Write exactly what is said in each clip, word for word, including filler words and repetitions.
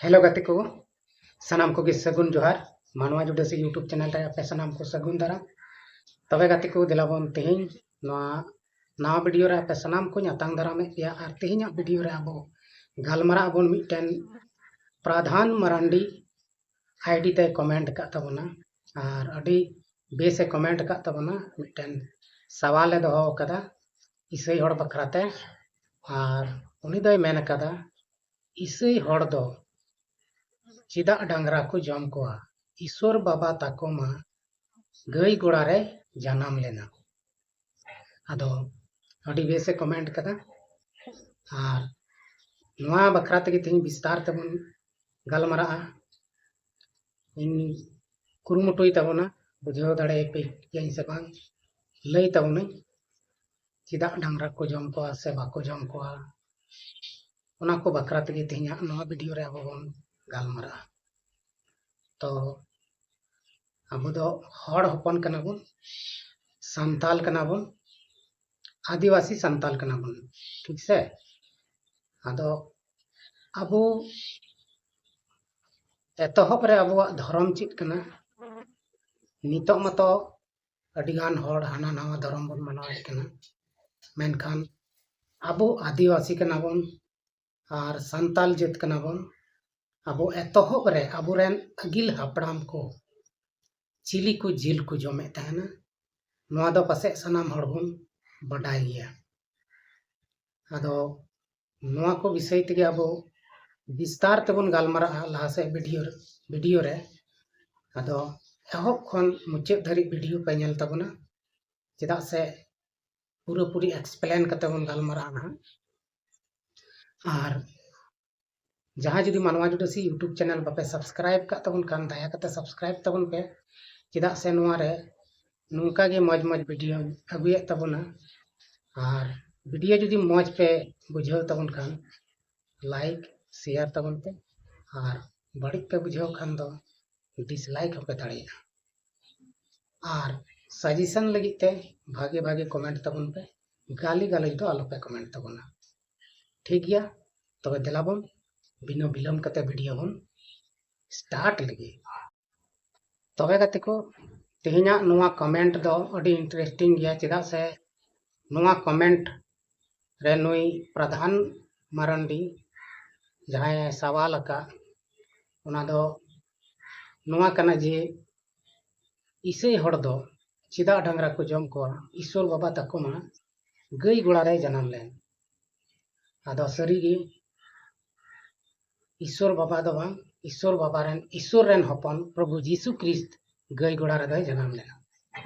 Hello ᱜᱟᱛᱮ ᱠᱚ, ᱥᱟᱱᱟᱢ ᱠᱚᱜᱮ ᱥᱟᱹᱜᱩᱱ ᱡᱚᱦᱟᱨ᱾ ᱢᱟᱱᱣᱟ ᱡᱩᱰᱟᱹᱥᱤ YouTube ᱪᱮᱱᱮᱞ ᱨᱮ ᱟᱯᱮ ᱥᱟᱱᱟᱢ ᱠᱚ ᱥᱟᱹᱜᱩᱱ ᱫᱟᱨᱟᱢ᱾ ᱛᱚᱵᱮ ᱜᱟᱛᱮ ᱠᱚ, ᱫᱮᱞᱟ ᱵᱚᱱ ᱛᱮᱦᱮᱧ ᱱᱚᱣᱟ ᱱᱟᱣᱟ ᱵᱷᱤᱰᱤᱭᱳ ᱨᱮ ᱟᱯᱮ ᱥᱟᱱᱟᱢ ᱠᱚᱧ ᱟᱛᱟᱝ ᱫᱟᱨᱟᱢᱮᱫ ᱯᱮᱭᱟ᱾ ᱟᱨ ᱛᱮᱦᱮᱧᱟᱜ ᱵᱷᱤᱰᱤᱭᱳ ᱨᱮ ᱟᱵᱚ ᱜᱟᱞᱢᱟᱨᱟᱜ ᱟᱵᱚᱱ ᱢᱤᱫᱴᱮᱱ ᱯᱨᱟᱫᱷᱟᱱ ᱢᱟᱨᱟᱱᱰᱤ ᱟᱭᱰᱤ ᱛᱮ ᱠᱚᱢᱮᱱᱴ ᱟᱠᱟᱫ ᱛᱟᱵᱚᱱᱟ, ᱟᱨ ᱟᱹᱰᱤ ᱵᱮᱥ ᱮ ᱠᱚᱢᱮᱱᱴ ᱟᱠᱟᱫ ᱛᱟᱵᱚᱱᱟ᱾ ᱢᱤᱫᱴᱮᱱ ᱥᱟᱣᱟᱞ ᱮ ᱫᱚᱦᱚ ᱟᱠᱟᱫᱟ ᱤᱥᱟᱹᱭ ᱦᱚᱲ ᱵᱟᱠᱷᱨᱟ ᱛᱮ, ᱟᱨ ᱩᱱᱤ ᱫᱚᱭ ᱢᱮᱱ ᱟᱠᱟᱫᱟ, ᱤᱥᱟᱹᱭ ᱦᱚᱲ ᱫᱚ ᱪᱮᱫᱟᱜ ᱰᱟᱝᱨᱟ ᱠᱚ ᱡᱚᱢ ᱠᱚᱣᱟ? ᱤᱥᱚᱨ ᱵᱟᱵᱟ ᱛᱟᱠᱚ ᱢᱟ ᱜᱟᱹᱭ ᱜᱚᱲᱟ ᱨᱮ ᱡᱟᱱᱟᱢ ᱞᱮᱱᱟ᱾ ᱟᱫᱚ ᱟᱹᱰᱤ ᱵᱮᱥ ᱮ ᱠᱚᱢᱮᱱᱴ ᱠᱟᱫᱟ, ᱟᱨ ᱱᱚᱣᱟ ᱵᱟᱠᱷᱨᱟ ᱛᱮᱜᱮ ᱛᱮᱦᱮᱧ ᱵᱤᱥᱛᱟᱨ ᱛᱮᱵᱚᱱ ᱜᱟᱞᱢᱟᱨᱟᱜᱼᱟ᱾ ᱤᱧ ᱠᱩᱨᱩᱢᱩᱴᱩᱭ ᱛᱟᱵᱚᱱᱟ, ᱵᱩᱡᱷᱟᱹᱣ ᱫᱟᱲᱮᱭᱟᱯᱮ ᱜᱤᱭᱟᱹᱧ ᱥᱮ ᱵᱟᱝ, ᱞᱟᱹᱭ ᱛᱟᱵᱚᱱᱟᱹᱧ ᱪᱮᱫᱟᱜ ᱰᱟᱝᱨᱟ ᱠᱚ ᱡᱚᱢ ᱠᱚᱣᱟ ᱥᱮ ᱵᱟᱠᱚ ᱡᱚᱢ ᱠᱚᱣᱟ, ᱚᱱᱟ ᱠᱚ ᱵᱟᱠᱷᱨᱟ ᱛᱮᱜᱮ ᱛᱮᱦᱮᱧᱟᱜ ᱱᱚᱣᱟ ᱵᱷᱤᱰᱤᱭᱳ ᱨᱮ ᱟᱵᱚ ᱵᱚᱱ ᱜᱟᱞᱢᱟᱨᱟᱜᱼᱟ᱾ ᱛᱚ ᱟᱵᱚ ᱫᱚ ᱦᱚᱲ ᱦᱚᱯᱚᱱ ᱠᱟᱱᱟ ᱵᱚᱱ, ᱥᱟᱱᱛᱟᱞ ᱠᱟᱱᱟ ᱵᱚᱱ, ᱟᱹᱫᱤᱵᱟᱹᱥᱤ ᱥᱟᱱᱛᱟᱞ ᱠᱟᱱᱟ ᱵᱚᱱ, ᱴᱷᱤᱠ ᱥᱮ? ᱟᱫᱚ ᱟᱵᱚ ᱮᱛᱚᱦᱚᱵ ᱨᱮ ᱟᱵᱚᱣᱟᱜ ᱫᱷᱚᱨᱚᱢ ᱪᱮᱫ ᱠᱟᱱᱟ? ᱱᱤᱛᱚᱜ ᱢᱟᱛᱚ ᱟᱹᱰᱤᱜᱟᱱ ᱦᱚᱲ ᱦᱟᱱᱟ ᱱᱟᱣᱟ ᱫᱷᱚᱨᱚᱢ ᱵᱚᱱ ᱢᱟᱱᱟᱣᱮᱫ ᱠᱟᱱᱟ, ᱢᱮᱱᱠᱷᱟᱱ ᱟᱵᱚ ᱟᱹᱫᱤᱵᱟᱹᱥᱤ ᱠᱟᱱᱟ ᱵᱚᱱ ᱟᱨ ᱥᱟᱱᱛᱟᱞ ᱡᱟᱹᱛ ᱠᱟᱱᱟ ᱵᱚᱱ᱾ ᱟᱵᱚ ᱮᱛᱚᱦᱚᱵ ᱨᱮ ᱟᱵᱚᱨᱮᱱ ᱟᱹᱜᱤᱞ ᱦᱟᱯᱲᱟᱢ ᱠᱚ ᱪᱤᱞᱤ ᱠᱚ ᱡᱤᱞ ᱠᱚ ᱡᱚᱢᱮᱫ ᱛᱟᱦᱮᱱᱟ, ᱱᱚᱣᱟ ᱫᱚ ᱯᱟᱥᱮᱡ ᱥᱟᱱᱟᱢ ᱦᱚᱲ ᱵᱚᱱ ᱵᱟᱰᱟᱭ ᱜᱮᱭᱟ᱾ ᱟᱫᱚ ᱱᱚᱣᱟ ᱠᱚ ᱵᱤᱥᱚᱭ ᱛᱮᱜᱮ ᱟᱵᱚ ᱵᱤᱥᱛᱟᱨ ᱛᱮᱵᱚᱱ ᱜᱟᱞᱢᱟᱨᱟᱜᱼᱟ ᱞᱟᱦᱟ ᱥᱮᱫ ᱵᱷᱤᱰᱤᱭᱳ ᱨᱮ, ᱵᱷᱤᱰᱤᱭᱳ ᱨᱮ᱾ ᱟᱫᱚ ᱮᱦᱚᱵ ᱠᱷᱚᱱ ᱢᱩᱪᱟᱹᱫ ᱫᱷᱟᱹᱨᱤᱡ ᱵᱷᱤᱰᱤᱭᱳ ᱯᱮ ᱧᱮᱞ ᱛᱟᱵᱚᱱᱟ, ᱪᱮᱫᱟᱜ ᱥᱮ ᱯᱩᱨᱟᱹᱯᱩᱨᱤ ᱮᱠᱥᱯᱞᱮᱱ ᱠᱟᱛᱮ ᱵᱚᱱ ᱜᱟᱞᱢᱟᱨᱟᱜᱼᱟ ᱱᱟᱦᱟᱜ᱾ ᱟᱨ ᱡᱟᱦᱟᱸᱭ ᱡᱩᱫᱤ ᱢᱟᱱᱣᱟ ᱡᱩᱰᱟᱹᱥᱤ YouTube ᱪᱮᱱᱮᱞ ᱵᱟᱯᱮ ᱥᱟᱵᱥᱠᱨᱟᱭᱤᱵ ᱠᱟᱜ ᱛᱟᱵᱚᱱ ᱠᱷᱟᱱ, ᱫᱟᱭᱟ ᱠᱟᱛᱮ ᱥᱟᱵᱥᱠᱨᱟᱭᱤᱵ ᱛᱟᱵᱚᱱ ᱯᱮ, ᱪᱮᱫᱟᱜ ᱥᱮ ᱱᱚᱣᱟ ᱨᱮ ᱱᱚᱝᱠᱟ ᱜᱮ ᱢᱚᱡᱽ ᱢᱚᱡᱽ ᱵᱷᱤᱰᱤᱭᱳᱧ ᱟᱹᱜᱩᱭᱮᱫ ᱛᱟᱵᱚᱱᱟ᱾ ᱟᱨ ᱵᱷᱤᱰᱤᱭᱳ ᱡᱩᱫᱤ ᱢᱚᱡᱽ ᱯᱮ ᱵᱩᱡᱷᱟᱹᱣ ᱛᱟᱵᱚᱱ ᱠᱷᱟᱱ, ᱞᱟᱭᱤᱠ ᱥᱮᱭᱟᱨ ᱛᱟᱵᱚᱱ ᱯᱮ, ᱟᱨ ᱵᱟᱹᱲᱤᱡ ᱯᱮ ᱵᱩᱡᱷᱟᱹᱣ ᱠᱷᱟᱱ ᱫᱚ ᱰᱤᱥᱞᱟᱭᱤᱠ ᱦᱚᱸᱯᱮ ᱫᱟᱲᱮᱭᱟᱜᱼᱟ᱾ ᱟᱨ ᱥᱟᱡᱮᱥᱚᱱ ᱞᱟᱹᱜᱤᱫ ᱛᱮ ᱵᱷᱟᱜᱮ ᱵᱷᱟᱜᱮ ᱠᱚᱢᱮᱱᱴ ᱛᱟᱵᱚᱱ ᱯᱮ, ᱜᱟᱹᱞᱤ ᱜᱟᱞᱚᱪ ᱫᱚ ᱟᱞᱚᱯᱮ ᱠᱚᱢᱮᱱᱴ ᱛᱟᱵᱚᱱᱟ, ᱴᱷᱤᱠ ᱜᱮᱭᱟ? ᱛᱚᱵᱮ ᱫᱮᱞᱟ ᱵᱚᱱ ᱵᱤᱱᱟᱹ ᱵᱤᱞᱚᱢ ᱠᱟᱛᱮ ᱵᱷᱤᱰᱤᱭᱳ ᱵᱚᱱ ᱥᱴᱟᱨᱴ ᱞᱮᱜᱮ᱾ ᱛᱚᱵᱮ ᱜᱟᱛᱮ ᱠᱚ, ᱛᱮᱦᱮᱧᱟᱜ ᱱᱚᱣᱟ ᱠᱚᱢᱮᱱᱴ ᱫᱚ ᱟᱹᱰᱤ ᱤᱱᱴᱟᱨᱮᱥᱴᱤᱝ ᱜᱮᱭᱟ, ᱪᱮᱫᱟᱜ ᱥᱮ ᱱᱚᱣᱟ ᱠᱚᱢᱮᱱᱴ ᱨᱮ ᱱᱩᱭ ᱯᱨᱟᱫᱷᱟᱱ ᱢᱟᱨᱟᱱᱰᱤ ᱡᱟᱦᱟᱸᱭ ᱥᱟᱣᱟᱞ ᱟᱠᱟᱫ, ᱚᱱᱟ ᱫᱚ ᱱᱚᱣᱟ ᱠᱟᱱᱟ ᱡᱮ ᱤᱥᱟᱹᱭ ᱦᱚᱲ ᱫᱚ ᱪᱮᱫᱟᱜ ᱰᱟᱝᱨᱟ ᱠᱚ ᱡᱚᱢ ᱠᱚᱣᱟ? ᱤᱥᱥᱚᱨ ᱵᱟᱵᱟ ᱛᱟᱠᱚ ᱢᱟ ᱜᱟᱹᱭ ᱜᱚᱲᱟ ᱨᱮ ᱡᱟᱱᱟᱢ ᱞᱮᱱ᱾ ᱟᱫᱚ ᱥᱟᱹᱨᱤᱜᱮ ᱤᱥᱥᱚᱨ ᱵᱟᱵᱟ ᱫᱚ ᱵᱟᱝ, ᱤᱥᱥᱚᱨ ᱵᱟᱵᱟ ᱨᱮᱱ, ᱤᱥᱥᱚᱨ ᱨᱮᱱ ᱦᱚᱯᱚᱱ ᱯᱨᱚᱵᱷᱩ ᱡᱤᱥᱩ ᱠᱨᱤᱥᱴ ᱜᱟᱹᱭ ᱜᱚᱲᱟ ᱨᱮᱫᱚᱭ ᱡᱟᱱᱟᱢ ᱞᱮᱱᱟ᱾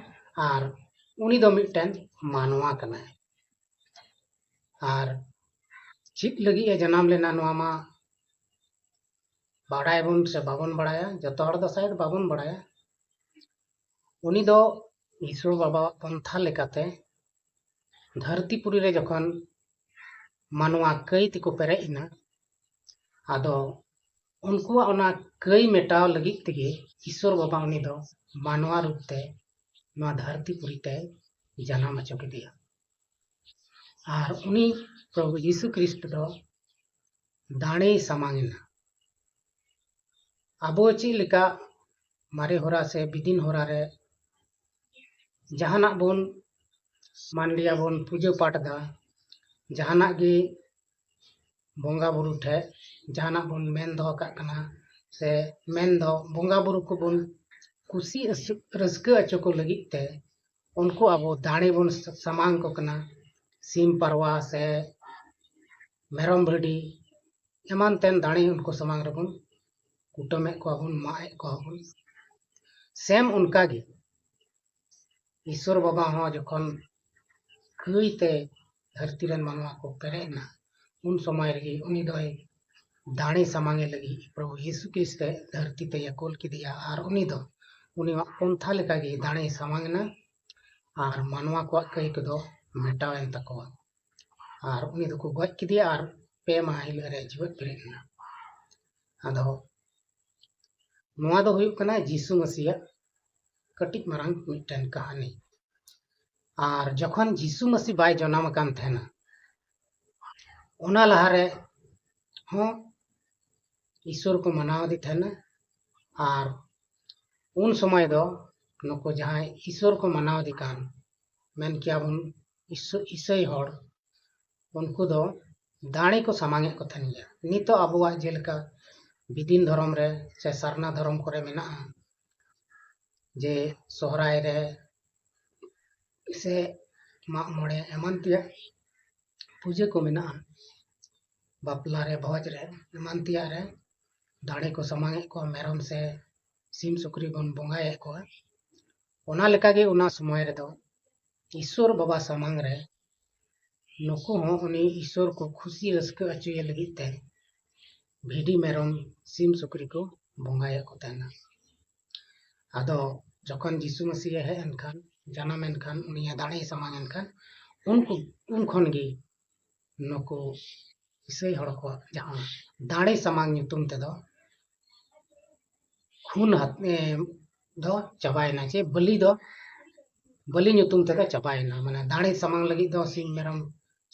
ᱟᱨ ᱩᱱᱤ ᱫᱚ ᱢᱤᱫᱴᱮᱱ ᱢᱟᱱᱣᱟ ᱠᱟᱱᱟᱭ᱾ ᱟᱨ ᱪᱮᱫ ᱞᱟᱹᱜᱤᱫ ᱮ ᱡᱟᱱᱟᱢ ᱞᱮᱱᱟ, ᱱᱚᱣᱟ ᱢᱟ ᱵᱟᱲᱟᱭᱟᱵᱚᱱ ᱥᱮ ᱵᱟᱵᱚᱱ ᱵᱟᱲᱟᱭᱟ, ᱡᱚᱛᱚ ᱦᱚᱲ ᱫᱚ ᱥᱟᱭᱮᱫ ᱵᱟᱵᱚᱱ ᱵᱟᱲᱟᱭᱟ᱾ ᱩᱱᱤ ᱫᱚ ᱤᱥᱥᱚᱨ ᱵᱟᱵᱟᱣᱟᱜ ᱯᱚᱱᱛᱷᱟ ᱞᱮᱠᱟᱛᱮ ᱫᱷᱟᱹᱨᱛᱤ ᱯᱩᱨᱤ ᱨᱮ ᱡᱚᱠᱷᱚᱱ ᱢᱟᱱᱣᱟ ᱠᱟᱹᱭ ᱛᱮᱠᱚ ᱯᱮᱨᱮᱡ ᱮᱱᱟ, ᱟᱫᱚ ᱩᱱᱠᱩᱣᱟᱜ ᱚᱱᱟ ᱠᱟᱹᱭ ᱢᱮᱴᱟᱣ ᱞᱟᱹᱜᱤᱫ ᱛᱮᱜᱮ ᱤᱥᱥᱚᱨ ᱵᱟᱵᱟ ᱩᱱᱤ ᱫᱚ ᱢᱟᱱᱣᱟ ᱨᱩᱯ ᱛᱮ ᱱᱚᱣᱟ ᱫᱷᱟᱹᱨᱛᱤ ᱯᱩᱨᱤ ᱛᱮ ᱡᱟᱱᱟᱢ ᱦᱚᱪᱚ ᱠᱮᱫᱮᱭᱟ᱾ ᱟᱨ ᱩᱱᱤ ᱯᱨᱚᱵᱷᱩ ᱡᱤᱥᱩ ᱠᱨᱤᱥᱴ ᱫᱚ ᱫᱟᱲᱮᱭ ᱥᱟᱢᱟᱝ ᱮᱱᱟ᱾ ᱟᱵᱚ ᱪᱮᱫ ᱞᱮᱠᱟ ᱢᱟᱨᱮ ᱦᱚᱨᱟ ᱥᱮ ᱵᱤᱫᱤᱱ ᱦᱚᱨᱟ ᱨᱮ ᱡᱟᱦᱟᱱᱟᱜ ᱵᱚᱱ, ᱢᱟᱱᱞᱤᱭᱟ ᱵᱚᱱ ᱯᱩᱡᱟᱹ ᱯᱟᱴ ᱮᱫᱟ, ᱡᱟᱦᱟᱱᱟᱜ ᱜᱮ ᱵᱚᱸᱜᱟ ᱵᱩᱨᱩ ᱴᱷᱮᱡ ᱡᱟᱦᱟᱱᱟᱜ ᱵᱚᱱ ᱢᱮᱱ ᱫᱚᱦᱚ ᱠᱟᱜ ᱠᱟᱱᱟ, ᱥᱮ ᱢᱮᱱ ᱫᱚ ᱵᱚᱸᱜᱟ ᱵᱩᱨᱩ ᱠᱚᱵᱚᱱ ᱠᱩᱥᱤ ᱟᱹᱥ-, ᱨᱟᱹᱥᱠᱟᱹ ᱦᱚᱪᱚ ᱠᱚ ᱞᱟᱹᱜᱤᱫ ᱛᱮ ᱩᱱᱠᱩ ᱟᱵᱚ ᱫᱟᱲᱮ ᱵᱚᱱ ᱥᱟᱢᱟᱝ ᱠᱚ ᱠᱟᱱᱟ᱾ ᱥᱤᱢ ᱯᱟᱨᱣᱟ ᱥᱮ ᱢᱮᱨᱚᱢ ᱵᱷᱤᱰᱤ ᱮᱢᱟᱱ ᱛᱮᱱ ᱫᱟᱲᱮ ᱩᱱᱠᱩ ᱥᱟᱢᱟᱝ ᱨᱮᱵᱚᱱ ᱠᱩᱴᱟᱹᱢᱮᱫ ᱠᱚᱣᱟ ᱵᱚᱱ, ᱢᱟᱜ ᱮᱫ ᱠᱚᱣᱟ ᱵᱚᱱ᱾ ᱥᱮᱢ ᱚᱱᱠᱟᱜᱮ ᱤᱥᱥᱚᱨ ᱵᱟᱵᱟ ᱦᱚᱸ ᱡᱚᱠᱷᱚᱱ ᱠᱟᱹᱭ ᱛᱮ ᱫᱷᱟᱹᱨᱛᱤ ᱨᱮᱱ ᱢᱟᱱᱣᱟ ᱠᱚ ᱯᱮᱨᱮᱡ ᱮᱱᱟ, ᱩᱱ ᱥᱚᱢᱚᱭ ᱨᱮᱜᱮ ᱩᱱᱤ ᱫᱚᱭ ᱫᱟᱲᱮ ᱥᱟᱢᱟᱝ ᱮ ᱞᱟᱹᱜᱤᱫ ᱯᱨᱚᱵᱷᱩ ᱭᱤᱥᱩ ᱠᱨᱤᱥᱴ ᱮ ᱫᱷᱟᱹᱨᱛᱤ ᱛᱮᱭ ᱠᱩᱞ ᱠᱮᱫᱮᱭᱟ᱾ ᱟᱨ ᱩᱱᱤ ᱫᱚ ᱩᱱᱤᱭᱟᱜ ᱯᱚᱱᱛᱷᱟ ᱞᱮᱠᱟᱜᱮ ᱫᱟᱲᱮ ᱥᱟᱢᱟᱝ ᱮᱱᱟ ᱟᱨ ᱢᱟᱱᱣᱟ ᱠᱚᱣᱟᱜ ᱠᱟᱹᱭ ᱠᱚᱫᱚ ᱢᱮᱴᱟᱣ ᱮᱱ ᱛᱟᱠᱚᱣᱟ᱾ ᱟᱨ ᱩᱱᱤ ᱫᱚᱠᱚ ᱜᱚᱡ ᱠᱮᱫᱮᱭᱟ ᱟᱨ ᱯᱮ ᱢᱟᱦᱟ ᱦᱤᱞᱳᱜ ᱨᱮ ᱡᱤᱣᱮᱫ ᱵᱮᱨᱮᱫ ᱮᱱᱟ᱾ ᱟᱫᱚ ᱱᱚᱣᱟ ᱫᱚ ᱦᱩᱭᱩᱜ ᱠᱟᱱᱟ ᱡᱤᱥᱩ ᱢᱟᱹᱥᱤᱭᱟᱜ ᱠᱟᱹᱴᱤᱡ ᱢᱟᱨᱟᱝ ᱢᱤᱫᱴᱮᱱ ᱠᱟᱹᱦᱱᱤ᱾ ᱟᱨ ᱡᱚᱠᱷᱚᱱ ᱡᱤᱥᱩ ᱢᱟᱹᱥᱤ ᱵᱟᱭ ᱡᱚᱱᱟᱢ ᱟᱠᱟᱱ ᱛᱟᱦᱮᱱᱟ, ᱚᱱᱟ ᱞᱟᱦᱟᱨᱮ ᱦᱚᱸ ᱤᱥᱚᱨ ᱠᱚ ᱢᱟᱱᱟᱣ ᱤᱫᱤ ᱛᱟᱦᱮᱱᱟ᱾ ᱟᱨ ᱩᱱ ᱥᱚᱢᱚᱭ ᱫᱚ ᱱᱩᱠᱩ ᱡᱟᱦᱟᱸᱭ ᱤᱥᱚᱨ ᱠᱚ ᱢᱟᱱᱟᱣ ᱤᱫᱤ ᱠᱟᱱ, ᱢᱮᱱ ᱠᱮᱭᱟ ᱵᱚᱱ ᱤᱥᱟᱹ- ᱤᱥᱟᱹᱭ ᱦᱚᱲ, ᱩᱱᱠᱩ ᱫᱚ ᱫᱟᱲᱮ ᱠᱚ ᱥᱟᱢᱟᱝ ᱮᱫ ᱠᱚ ᱛᱟᱦᱮᱱ ᱜᱮᱭᱟ᱾ ᱱᱤᱛᱚᱜ ᱟᱵᱚᱣᱟᱜ ᱡᱮᱞᱮᱠᱟ ᱵᱤᱫᱤᱱ ᱫᱷᱚᱨᱚᱢ ᱨᱮ ᱥᱮ ᱥᱟᱨᱱᱟ ᱫᱷᱚᱨᱚᱢ ᱠᱚᱨᱮ ᱢᱮᱱᱟᱜᱼᱟ, ᱡᱮ ᱥᱚᱦᱨᱟᱭ ᱨᱮ ᱥᱮ ᱢᱟᱜ ᱢᱚᱬᱮ ᱮᱢᱟᱱ ᱛᱮᱭᱟᱜ ᱯᱩᱡᱟᱹ ᱠᱚ ᱢᱮᱱᱟᱜᱼᱟ, ᱵᱟᱯᱞᱟ ᱨᱮ, ᱵᱷᱚᱡᱽ ᱨᱮ, ᱮᱢᱟᱱ ᱛᱮᱭᱟᱜ ᱨᱮ ᱫᱟᱲᱮ ᱠᱚ ᱥᱟᱢᱟᱝ ᱮᱫ ᱠᱚᱣᱟ, ᱢᱮᱨᱚᱢ ᱥᱮ ᱥᱤᱢ ᱥᱩᱠᱨᱤ ᱵᱚᱱ ᱵᱚᱸᱜᱟᱭᱮᱫ ᱠᱚᱣᱟ᱾ ᱚᱱᱟ ᱞᱮᱠᱟᱜᱮ ᱚᱱᱟ ᱥᱚᱢᱚᱭ ᱨᱮᱫᱚ ᱤᱥᱚᱨ ᱵᱟᱵᱟ ᱥᱟᱢᱟᱝ ᱨᱮ ᱱᱩᱠᱩ ᱦᱚᱸ ᱩᱱᱤ ᱤᱥᱚᱨ ᱠᱚ ᱠᱷᱩᱥᱤ ᱨᱟᱹᱥᱠᱟᱹ ᱦᱚᱪᱚᱭᱮ ᱞᱟᱹᱜᱤᱫ ᱛᱮ ᱵᱷᱤᱰᱤ ᱢᱮᱨᱚᱢ ᱥᱤᱢ ᱥᱩᱠᱨᱤ ᱠᱚ ᱵᱚᱸᱜᱟᱭᱮᱫ ᱠᱚ ᱛᱟᱦᱮᱱᱟ᱾ ᱟᱫᱚ ᱡᱚᱠᱷᱚᱱ ᱡᱤᱥᱩ ᱢᱟᱹᱥᱤᱦ ᱮ ᱦᱮᱡ ᱮᱱᱠᱷᱟᱱ, ᱡᱟᱱᱟᱢ ᱮᱱᱠᱷᱟᱱ, ᱩᱱᱤᱭᱟᱜ ᱫᱟᱲᱮᱭ ᱥᱟᱢᱟᱝ ᱮᱱᱠᱷᱟᱱ, ᱩᱱᱠᱩ ᱩᱱ ᱠᱷᱚᱱ ᱜᱮ ᱱᱩᱠᱩ ᱤᱥᱟᱹᱭ ᱦᱚᱲ ᱠᱚᱣᱟᱜ ᱡᱟᱦᱟᱸ ᱫᱟᱲᱮ ᱥᱟᱢᱟᱝ ᱧᱩᱛᱩᱢ ᱛᱮᱫᱚ ᱠᱷᱩᱱ ᱦᱟᱛ- ᱮ, ᱫᱚ ᱪᱟᱵᱟᱭᱮᱱᱟ, ᱪᱮ ᱵᱟᱹᱞᱤ ᱫᱚ ᱵᱟᱹᱞᱤ ᱧᱩᱛᱩᱢ ᱛᱮᱫᱚ ᱪᱟᱵᱟᱭᱮᱱᱟ᱾ ᱢᱟᱱᱮ ᱫᱟᱲᱮ ᱥᱟᱢᱟᱝ ᱞᱟᱹᱜᱤᱫ ᱫᱚ ᱥᱤᱢ ᱢᱮᱨᱚᱢ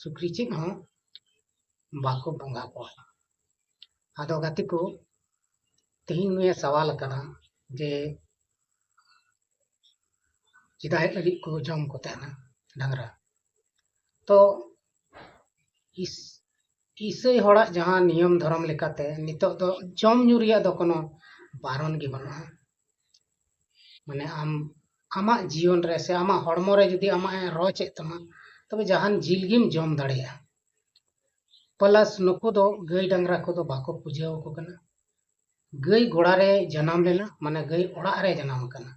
ᱥᱩᱠᱨᱤ ᱪᱮᱫ ᱦᱚᱸ ᱵᱟᱠᱚ ᱵᱚᱸᱜᱟ ᱠᱚᱣᱟ᱾ ᱟᱫᱚ ᱜᱟᱛᱮ ᱠᱚ, ᱛᱮᱦᱮᱧ ᱱᱩᱭᱮ ᱥᱟᱣᱟᱞ ᱟᱠᱟᱫᱟ ᱡᱮ ᱪᱮᱫᱟᱜ ᱞᱟᱹᱜᱤᱫ ᱠᱚ ᱡᱚᱢ ᱠᱚ ᱛᱟᱦᱮᱱᱟ ᱰᱟᱝᱨᱟ᱾ ᱛᱚ ᱤᱥ- ᱤᱥᱟᱹᱭ ᱦᱚᱲᱟᱜ ᱡᱟᱦᱟᱸ ᱱᱤᱭᱚᱢ ᱫᱷᱚᱨᱚᱢ ᱞᱮᱠᱟᱛᱮ ᱱᱤᱛᱚᱜ ᱫᱚ ᱡᱚᱢ ᱧᱩ ᱨᱮᱭᱟᱜ ᱫᱚ ᱠᱳᱱᱳ ᱵᱟᱨᱚᱱ ᱜᱮ ᱵᱟᱹᱱᱩᱜᱼᱟ᱾ ᱢᱟᱱᱮ ᱟᱢ ᱟᱢᱟᱜ ᱡᱤᱭᱚᱱ ᱨᱮ ᱥᱮ ᱟᱢᱟᱜ ᱦᱚᱲᱢᱚ ᱨᱮ ᱡᱩᱫᱤ ᱟᱢᱟᱜ ᱮ ᱨᱚᱪ ᱮᱫ ᱛᱟᱢᱟ, ᱛᱚᱵᱮ ᱡᱟᱦᱟᱱ ᱡᱤᱞ ᱜᱮᱢ ᱡᱚᱢ ᱫᱟᱲᱮᱭᱟᱜᱼᱟ᱾ ᱯᱞᱟᱥ ᱱᱩᱠᱩ ᱫᱚ ᱜᱟᱹᱭ ᱰᱟᱝᱨᱟ ᱠᱚᱫᱚ ᱵᱟᱠᱚ ᱯᱩᱡᱟᱹ ᱟᱠᱚ ᱠᱟᱱᱟ᱾ ᱜᱟᱹᱭ ᱜᱚᱲᱟ ᱨᱮ ᱡᱟᱱᱟᱢ ᱞᱮᱱᱟ, ᱢᱟᱱᱮ ᱜᱟᱹᱭ ᱚᱲᱟᱜ ᱨᱮ ᱡᱟᱱᱟᱢ ᱟᱠᱟᱱᱟ᱾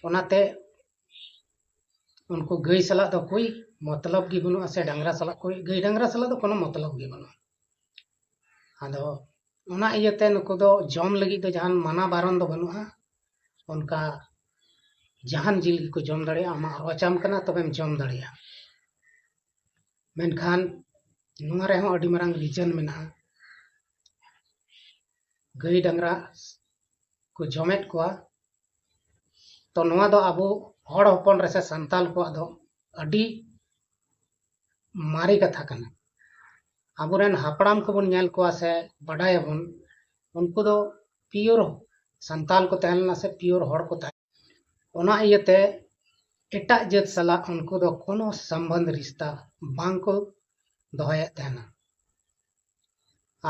ᱚᱱᱟᱛᱮ ᱩᱱᱠᱩ ᱜᱟᱹᱭ ᱥᱟᱞᱟᱜ ᱫᱚ ᱠᱳᱭ ᱢᱚᱛᱞᱚᱵ ᱜᱮ ᱵᱟᱹᱱᱩᱜᱼᱟ, ᱥᱮ ᱰᱟᱝᱨᱟ ᱥᱟᱞᱟᱜ ᱠᱳᱭ, ᱜᱟᱹᱭ ᱰᱟᱝᱨᱟ ᱥᱟᱞᱟᱜ ᱫᱚ ᱠᱳᱱᱳ ᱢᱚᱛᱞᱚᱵ ᱜᱮ ᱵᱟᱹᱱᱩᱜᱼᱟ᱾ ᱟᱫᱚ ᱚᱱᱟ ᱤᱭᱟᱹᱛᱮ ᱱᱩᱠᱩ ᱫᱚ ᱡᱚᱢ ᱞᱟᱹᱜᱤᱫ ᱫᱚ ᱡᱟᱦᱟᱱ ᱢᱟᱱᱟ ᱵᱟᱨᱚᱱ ᱫᱚ ᱵᱟᱹᱱᱩᱜᱼᱟ᱾ ᱚᱱᱠᱟ ᱡᱟᱦᱟᱱ ᱡᱤᱞ ᱜᱮᱠᱚ ᱡᱚᱢ ᱫᱟᱲᱮᱭᱟᱜᱼᱟ, ᱟᱢᱟᱜ ᱨᱚᱪᱟᱢ ᱠᱟᱱᱟ ᱛᱚᱵᱮᱢ ᱡᱚᱢ ᱫᱟᱲᱮᱭᱟᱜᱼᱟ᱾ ᱢᱮᱱᱠᱷᱟᱱ ᱱᱚᱣᱟ ᱨᱮᱦᱚᱸ ᱟᱹᱰᱤ ᱢᱟᱨᱟᱝ ᱨᱤᱡᱚᱱ ᱢᱮᱱᱟᱜᱼᱟ᱾ ᱜᱟᱹᱭ ᱰᱟᱝᱨᱟ ᱠᱚ ᱡᱚᱢᱮᱫ ᱠᱚᱣᱟ, ᱛᱚ ᱱᱚᱣᱟ ᱫᱚ ᱟᱵᱚ ᱦᱚᱲ ᱦᱚᱯᱚᱱ ᱨᱮᱥᱮ ᱥᱟᱱᱛᱟᱞ ᱠᱚᱣᱟᱜ ᱫᱚ ᱟᱹᱰᱤ ᱢᱟᱨᱮ ᱠᱟᱛᱷᱟ ᱠᱟᱱᱟ᱾ ᱟᱵᱚᱨᱮᱱ ᱦᱟᱯᱲᱟᱢ ᱠᱚᱵᱚᱱ ᱧᱮᱞ ᱠᱚᱣᱟ ᱥᱮ ᱵᱟᱰᱟᱭᱟᱵᱚᱱ, ᱩᱱᱠᱩ ᱫᱚ pure ᱥᱟᱱᱛᱟᱞ ᱠᱚ ᱛᱟᱦᱮᱸ ᱞᱮᱱᱟ ᱥᱮ pure ᱦᱚᱲ ᱠᱚ ᱛᱟᱦᱮᱸ ᱞᱮᱱᱟ᱾ ᱚᱱᱟ ᱤᱭᱟᱹᱛᱮ ᱮᱴᱟᱜ ᱡᱟᱹᱛ ᱥᱟᱞᱟᱜ ᱩᱱᱠᱩ ᱫᱚ ᱠᱳᱱᱳ ᱥᱚᱢᱵᱚᱱᱫᱷ ᱨᱤᱥᱛᱟ ᱵᱟᱝ ᱠᱚ ᱫᱚᱦᱚᱭᱮᱫ ᱛᱟᱦᱮᱱᱟ᱾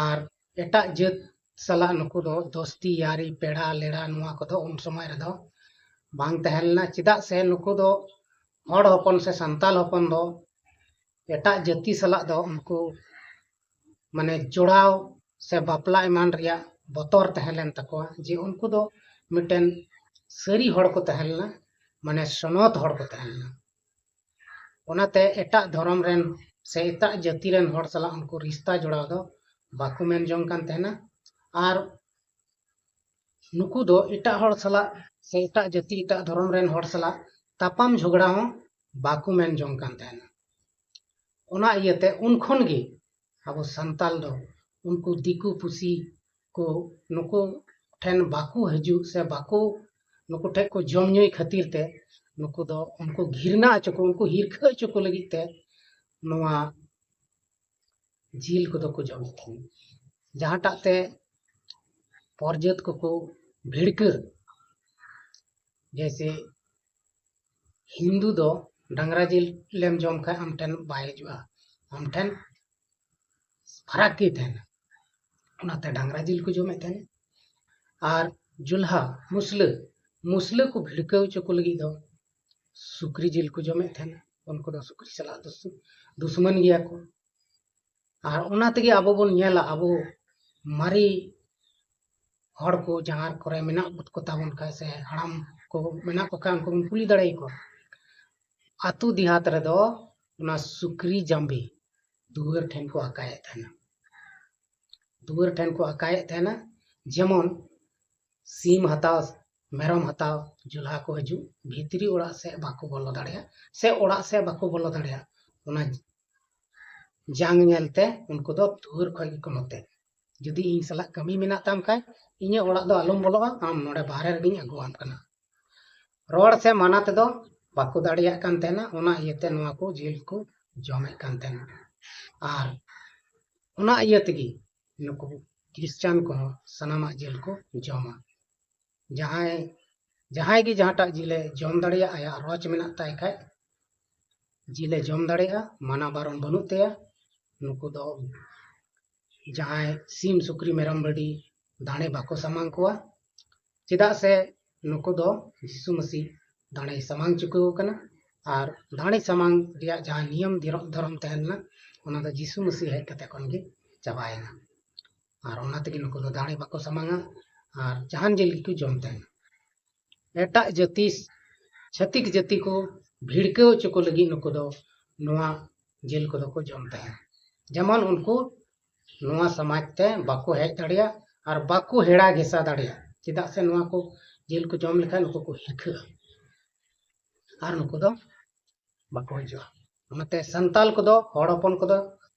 ᱟᱨ ᱮᱴᱟᱜ ᱡᱟᱹᱛ ᱥᱟᱞᱟᱜ ᱱᱩᱠᱩ ᱫᱚ ᱫᱳᱥᱛᱤ, ᱭᱟᱨᱤ, ᱯᱮᱲᱟ ᱞᱮᱲᱟ ᱱᱚᱣᱟ ᱠᱚᱫᱚ ᱩᱱ ᱥᱚᱢᱚᱭ ᱨᱮᱫᱚ ᱵᱟᱝ ᱛᱟᱦᱮᱸ ᱞᱮᱱᱟ᱾ ᱪᱮᱫᱟᱜ ᱥᱮ ᱱᱩᱠᱩ ᱫᱚ ᱦᱚᱲ ᱦᱚᱯᱚᱱ ᱥᱮ ᱥᱟᱱᱛᱟᱞ ᱦᱚᱯᱚᱱ ᱫᱚ ᱮᱴᱟᱜ ᱡᱟᱹᱛᱤ ᱥᱟᱞᱟᱜ ᱫᱚ ᱩᱱᱠᱩ ᱢᱟᱱᱮ ᱡᱚᱲᱟᱣ ᱥᱮ ᱵᱟᱯᱞᱟ ᱮᱢᱟᱱ ᱨᱮᱭᱟᱜ ᱵᱚᱛᱚᱨ ᱛᱟᱦᱮᱸ ᱞᱮᱱ ᱛᱟᱠᱚᱣᱟ, ᱡᱮ ᱩᱱᱠᱩ ᱫᱚ ᱢᱤᱫᱴᱮᱱ ᱥᱟᱹᱨᱤ ᱦᱚᱲ ᱠᱚ ᱛᱟᱦᱮᱸ ᱞᱮᱱᱟ, ᱢᱟᱱᱮ ᱥᱚᱱᱚᱛ ᱦᱚᱲ ᱠᱚ ᱛᱟᱦᱮᱸ ᱞᱮᱱᱟ᱾ ᱚᱱᱟᱛᱮ ᱮᱴᱟᱜ ᱫᱷᱚᱨᱚᱢ ᱨᱮᱱ ᱥᱮ ᱮᱴᱟᱜ ᱡᱟᱹᱛᱤ ᱨᱮᱱ ᱦᱚᱲ ᱥᱟᱞᱟᱜ ᱩᱱᱠᱩ ᱨᱤᱥᱛᱟ ᱡᱚᱲᱟᱣ ᱫᱚ ᱵᱟᱠᱚ ᱢᱮᱱ ᱡᱚᱝ ᱠᱟᱱ ᱛᱟᱦᱮᱱᱟ᱾ ᱟᱨ ᱱᱩᱠᱩ ᱫᱚ ᱮᱴᱟᱜ ᱦᱚᱲ ᱥᱟᱞᱟᱜ ᱥᱮ ᱮᱴᱟᱜ ᱡᱟᱹᱛᱤ, ᱮᱴᱟᱜ ᱫᱷᱚᱨᱚᱢ ᱨᱮᱱ ᱦᱚᱲ ᱥᱟᱞᱟᱜ ᱛᱟᱯᱟᱢ ᱡᱷᱚᱜᱽᱲᱟ ᱦᱚᱸ ᱵᱟᱠᱚ ᱢᱮᱱ ᱡᱚᱝ ᱠᱟᱱ ᱛᱟᱦᱮᱱᱟ᱾ ᱚᱱᱟ ᱤᱭᱟᱹᱛᱮ ᱩᱱ ᱠᱷᱚᱱ ᱜᱮ ᱟᱵᱚ ᱥᱟᱱᱛᱟᱞ ᱫᱚ ᱩᱱᱠᱩ ᱫᱤᱠᱩ ᱯᱩᱥᱤ ᱠᱚ ᱱᱩᱠᱩ ᱴᱷᱮᱱ ᱵᱟᱠᱚ ᱦᱤᱡᱩᱜ ᱥᱮ ᱵᱟᱠᱚ, ᱱᱩᱠᱩ ᱴᱷᱮᱱ ᱠᱚ ᱡᱚᱢ ᱧᱩᱭ ᱠᱷᱟᱹᱛᱤᱨ ᱛᱮ ᱱᱩᱠᱩ ᱫᱚ ᱩᱱᱠᱩ ᱜᱷᱤᱨᱱᱟ ᱦᱚᱪᱚ ᱠᱚ, ᱩᱱᱠᱩ ᱦᱤᱨᱠᱷᱟᱹ ᱦᱚᱪᱚ ᱠᱚ ᱞᱟᱹᱜᱤᱫ ᱛᱮ ᱱᱚᱣᱟ ᱡᱤᱞ ᱠᱚᱫᱚ ᱠᱚ ᱡᱚᱢᱮᱫ ᱛᱟᱦᱮᱸᱱᱟ᱾ ᱡᱟᱦᱟᱸᱴᱟᱜ ᱛᱮ ᱯᱚᱨᱡᱟᱹᱛ ᱠᱚᱠᱚ ᱵᱷᱤᱲᱠᱟᱹ, ᱡᱮᱭᱥᱮ ᱦᱤᱱᱫᱩ ᱫᱚ ᱰᱟᱝᱨᱟ ᱡᱤᱞ ᱮᱢ ᱡᱚᱢ ᱠᱷᱟᱱ ᱟᱢ ᱴᱷᱮᱱ ᱵᱟᱭ ᱦᱤᱡᱩᱜᱼᱟ, ᱟᱢ ᱴᱷᱮᱱ ᱯᱷᱟᱨᱟᱠ ᱜᱮ ᱛᱟᱦᱮᱱᱟ᱾ ᱚᱱᱟᱛᱮ ᱰᱟᱝᱨᱟ ᱡᱤᱞ ᱠᱚ ᱡᱚᱢᱮᱫ ᱛᱟᱦᱮᱱᱟ᱾ ᱟᱨ ᱡᱩᱞᱦᱟ, ᱢᱩᱥᱞᱟᱹ, ᱢᱩᱥᱞᱟᱹ ᱠᱚ ᱵᱷᱤᱲᱠᱟᱹᱣ ᱦᱚᱪᱚ ᱠᱚ ᱞᱟᱹᱜᱤᱫ ᱫᱚ ᱥᱩᱠᱨᱤ ᱡᱤᱞ ᱠᱚ ᱡᱚᱢᱮᱫ ᱛᱟᱦᱮᱱᱟ᱾ ᱩᱱᱠᱩ ᱫᱚ ᱥᱩᱠᱨᱤ ᱥᱟᱞᱟᱜ ᱫᱩᱥ-, ᱫᱩᱥᱢᱟᱱ ᱜᱮᱭᱟ ᱠᱚ᱾ ᱟᱨ ᱚᱱᱟ ᱛᱮᱜᱮ ᱟᱵᱚ ᱵᱚᱱ ᱧᱮᱞᱟ, ᱟᱵᱚ ᱢᱟᱨᱮ ᱦᱚᱲ ᱠᱚ ᱡᱟᱦᱟᱸ ᱠᱚᱨᱮ ᱢᱮᱱᱟᱜ ᱠᱚ ᱛᱟᱵᱚᱱ ᱠᱷᱟᱡ ᱥᱮ ᱦᱟᱲᱟᱢ ᱠᱚ ᱢᱮᱱᱟᱜ ᱠᱚ ᱠᱷᱟᱡ, ᱩᱱᱠᱩ ᱵᱚᱱ ᱠᱩᱞᱤ ᱫᱟᱲᱮᱭᱟᱠᱚᱣᱟ᱾ ᱟᱹᱛᱩ ᱫᱮᱦᱟᱛ ᱨᱮᱫᱚ ᱚᱱᱟ ᱥᱩᱠᱨᱤ ᱡᱟᱸᱵᱤ ᱫᱩᱣᱟᱹᱨ ᱴᱷᱮᱱ ᱠᱚ ᱟᱠᱟᱭᱮᱫ ᱛᱟᱦᱮᱱᱟ᱾ ᱫᱩᱣᱟᱹᱨ ᱴᱷᱮᱱ ᱠᱚ ᱟᱠᱟᱭᱮᱫ ᱛᱟᱦᱮᱱᱟ, ᱡᱮᱢᱚᱱ ᱥᱤᱢ ᱦᱟᱛᱟᱣ, ᱢᱮᱨᱚᱢ ᱦᱟᱛᱟᱣ ᱡᱩᱞᱦᱟ ᱠᱚ ᱦᱤᱡᱩᱜ, ᱵᱷᱤᱛᱨᱤ ᱚᱲᱟᱜ ᱥᱮᱫ ᱵᱟᱠᱚ ᱵᱚᱞᱚ ᱫᱟᱲᱮᱭᱟᱜ ᱥᱮ ᱚᱲᱟᱜ ᱥᱮᱫ ᱵᱟᱠᱚ ᱵᱚᱞᱚ ᱫᱟᱲᱮᱭᱟᱜ, ᱚᱱᱟ ᱡᱟᱝ ᱧᱮᱞᱛᱮ ᱩᱱᱠᱩ ᱫᱚ ᱫᱩᱣᱟᱹᱨ ᱠᱷᱚᱱ ᱜᱮᱠᱚ ᱱᱚᱛᱮ᱾ ᱡᱩᱫᱤ ᱤᱧ ᱥᱟᱞᱟᱜ ᱠᱟᱹᱢᱤ ᱢᱮᱱᱟᱜ ᱛᱟᱢ ᱠᱷᱟᱡ, ᱤᱧᱟᱹᱜ ᱚᱲᱟᱜ ᱫᱚ ᱟᱞᱚᱢ ᱵᱚᱞᱚᱜᱼᱟ, ᱟᱢ ᱱᱚᱰᱮ ᱵᱟᱦᱨᱮ ᱨᱮᱜᱮᱧ ᱟᱹᱜᱩᱣᱟᱢ ᱠᱟᱱᱟ᱾ ᱨᱚᱲ ᱥᱮ ᱢᱟᱱᱟ ᱛᱮᱫᱚ ᱵᱟᱠᱚ ᱫᱟᱲᱮᱭᱟᱜ ᱠᱟᱱ ᱛᱟᱦᱮᱱᱟ, ᱚᱱᱟ ᱤᱭᱟᱹᱛᱮ ᱱᱚᱣᱟ ᱠᱚ ᱡᱤᱞ ᱠᱚ ᱡᱚᱢᱮᱫ ᱠᱟᱱ ᱛᱟᱦᱮᱱᱟ᱾ ᱟᱨ ᱚᱱᱟ ᱤᱭᱟᱹ ᱛᱮᱜᱮ ᱱᱩᱠᱩ ᱠᱷᱨᱤᱥᱪᱟᱱ ᱠᱚᱦᱚᱸ ᱥᱟᱱᱟᱢᱟᱜ ᱡᱤᱞ ᱠᱚ ᱡᱚᱢᱟ᱾ ᱡᱟᱦᱟᱸᱭ ᱡᱟᱦᱟᱸᱭ ᱜᱮ ᱡᱟᱦᱟᱸᱴᱟᱜ ᱡᱤᱞᱮ ᱡᱚᱢ ᱫᱟᱲᱮᱭᱟᱜ, ᱟᱭᱟᱜ ᱨᱚᱡᱽ ᱢᱮᱱᱟᱜ ᱛᱟᱭ ᱠᱷᱟᱡ, ᱡᱤᱞᱮ ᱡᱚᱢ ᱫᱟᱲᱮᱭᱟᱜᱼᱟ, ᱢᱟᱱᱟ ᱵᱟᱨᱚᱱ ᱵᱟᱹᱱᱩᱜ ᱛᱟᱭᱟ᱾ ᱱᱩᱠᱩ ᱫᱚ ᱡᱟᱦᱟᱸᱭ ᱥᱤᱢ, ᱥᱩᱠᱨᱤ, ᱢᱮᱨᱚᱢ, ᱵᱷᱤᱰᱤ ᱫᱟᱲᱮ ᱵᱟᱠᱚ ᱥᱟᱢᱟᱝ ᱠᱚᱣᱟ᱾ ᱪᱮᱫᱟᱜ ᱥᱮ ᱱᱩᱠᱩ ᱫᱚ ᱡᱤᱥᱩ ᱢᱟᱹᱥᱤ ᱫᱟᱲᱮᱭ ᱥᱟᱢᱟᱝ ᱪᱩᱠᱟᱹᱣ ᱟᱠᱟᱱᱟ᱾ ᱟᱨ ᱫᱟᱲᱮ ᱥᱟᱢᱟᱝ ᱨᱮᱭᱟᱜ ᱡᱟᱦᱟᱸ ᱱᱤᱭᱚᱢ ᱫᱷᱚᱨᱚ-, ᱫᱷᱚᱨᱚᱢ ᱛᱟᱦᱮᱸ ᱞᱮᱱᱟ, ᱚᱱᱟ ᱫᱚ ᱡᱤᱥᱩ ᱢᱟᱹᱥᱤ ᱦᱮᱡ ᱠᱟᱛᱮ ᱠᱷᱚᱱ ᱜᱮ ᱪᱟᱵᱟᱭᱮᱱᱟ᱾ ᱟᱨ ᱚᱱᱟ ᱛᱮᱜᱮ ᱱᱩᱠᱩ ᱫᱚ ᱫᱟᱲᱮ ᱵᱟᱠᱚ ᱥᱟᱢᱟᱝᱟ ᱟᱨ ᱡᱟᱦᱟᱱ ᱡᱤᱞ ᱜᱮᱠᱚ ᱡᱚᱢ ᱛᱟᱦᱮᱱᱟ᱾ ᱮᱴᱟᱜ ᱡᱟᱹᱛᱤ, ᱪᱷᱟᱹᱛᱤᱠ ᱡᱟᱹᱛᱤ ᱠᱚ ᱵᱷᱤᱲᱠᱟᱹᱣ ᱦᱚᱪᱚ ᱠᱚ ᱞᱟᱹᱜᱤᱫ ᱱᱩᱠᱩ ᱫᱚ ᱱᱚᱣᱟ ᱡᱤᱞ ᱠᱚᱫᱚ ᱠᱚ ᱡᱚᱢ ᱛᱟᱦᱮᱱᱟ᱾ ᱡᱮᱢᱚᱱ ᱩᱱᱠᱩ ᱱᱚᱣᱟ ᱥᱚᱢᱟᱡᱽ ᱛᱮ ᱵᱟᱠᱚ ᱦᱮᱡ ᱫᱟᱲᱮᱭᱟᱜ ᱟᱨ ᱵᱟᱠᱚ ᱦᱮᱲᱟ ᱜᱷᱮᱥᱟ ᱫᱟᱲᱮᱭᱟᱜ, ᱪᱮᱫᱟᱜ ᱥᱮ ᱱᱚᱣᱟ ᱠᱚ ᱡᱤᱞ ᱠᱚ ᱡᱚᱢ ᱞᱮᱠᱷᱟᱱ ᱱᱩᱠᱩ ᱠᱚ ᱦᱤᱨᱠᱷᱟᱹᱜᱼᱟ ᱟᱨ ᱱᱩᱠᱩ ᱫᱚ ᱵᱟᱠᱚ ᱦᱤᱡᱩᱜᱼᱟ᱾ ᱚᱱᱟᱛᱮ ᱥᱟᱱᱛᱟᱞ ᱠᱚᱫᱚ, ᱦᱚᱲ ᱦᱚᱯᱚᱱ ᱠᱚᱫᱚ